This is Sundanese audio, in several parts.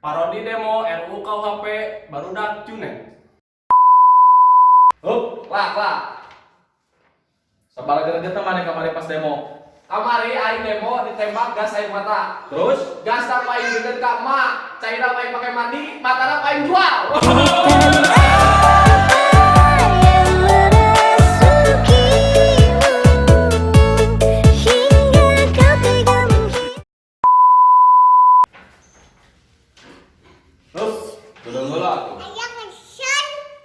Parodi demo RUU KUHP barudak cunet. Hup, Lah, lah. Sabaraha greget maneh kamari pas demo? Kamari aing demo ditembak gas air mata. Terus? Gas ku aing bikeun ka emak, cairna aing pake mandi, matana ku aing jual. Yang merasukimu hingga kau tega menghilang. Terus, dudung heula atuh.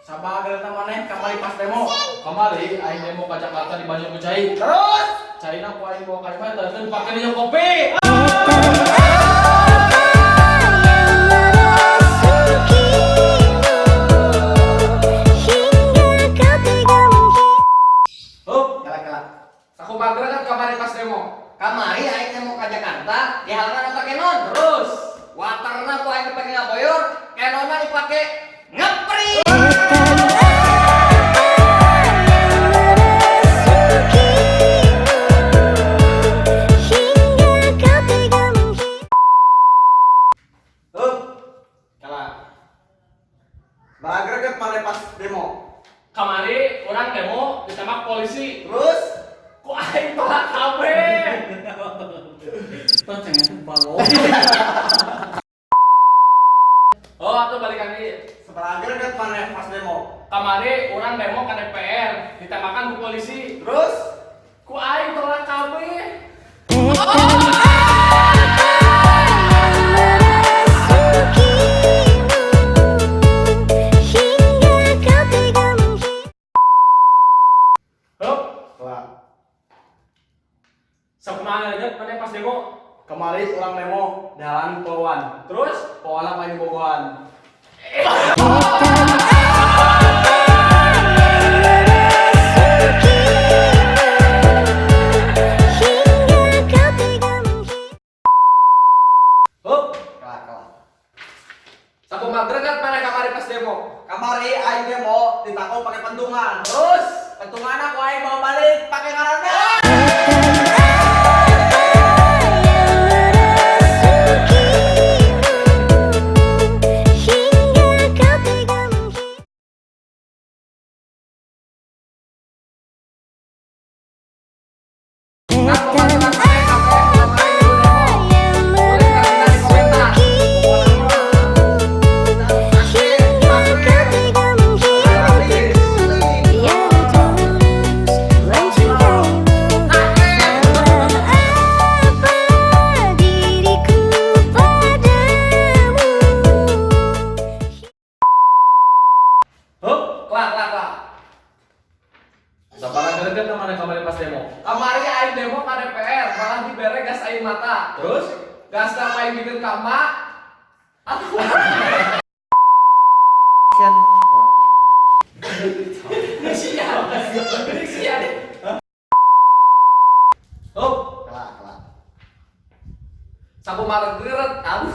Sabaraha greget maneh kamari pas demo? Kamari aing demo ka Jakarta dibanjur ku cai. Terus? Caina ku aing bawa ka imah teh dipake minum kopi. Yang merasukimu hingga kau tega menghilang. Hup, Kela kela. Sakumaha greget kamari pas demo? Kamari aing demo ka Jakarta, dihalangan water cannon. Terus? Waterna ku aing dipake ngaboyor, cannonna dipake ngepri. Yang merasukimu hingga kau tega menghilang. Hup, Kela. sabaraha greget maneh pas demo? Kamari urang demo ditembak polisi. Terus? Ku aing tolak kabeh. Tong cengen balong. Oh, atuh balikan deui. Sabaraha greget maneh pas demo? Kamari urang demo ka DPR ditembakan ku polisi. Terus? Ku aing tolak kabeh. Yang merasukimu hingga kau tega menghilang. Hup, Kela. Sakumaha greget maneh pas demo? Kamari urang demo dihalangan poluan. Terus? Poluan aing bogohan. Yang merasukimu hingga kau tega menghilang. Hup, Kela kela. Sakumaha greget maneh kamari pas demo? Kamari aing demo ditakol pakai pentungan. Terus? Pentungan ku aing bawa balik pakai ngaranna. Yang merasukimu hingga kau tega menghilang. Nah, pokoknya maneh kabeh kamari demo. Yang merasukimu hingga kau tega mengkhianatiku yang tulus mencintaimu. Salah apa diriku padamu? Hup. Kela, kela, kela. Sabaraha greget maneh kamari pas demo? Kamari aing demo ka DPR, malah dibere gas air mata. Terus? Gas ku aing bikeun ka emak. Aduh. Sia. Sia deh. Hup, Kela kela. Sakumaha greget, aduh.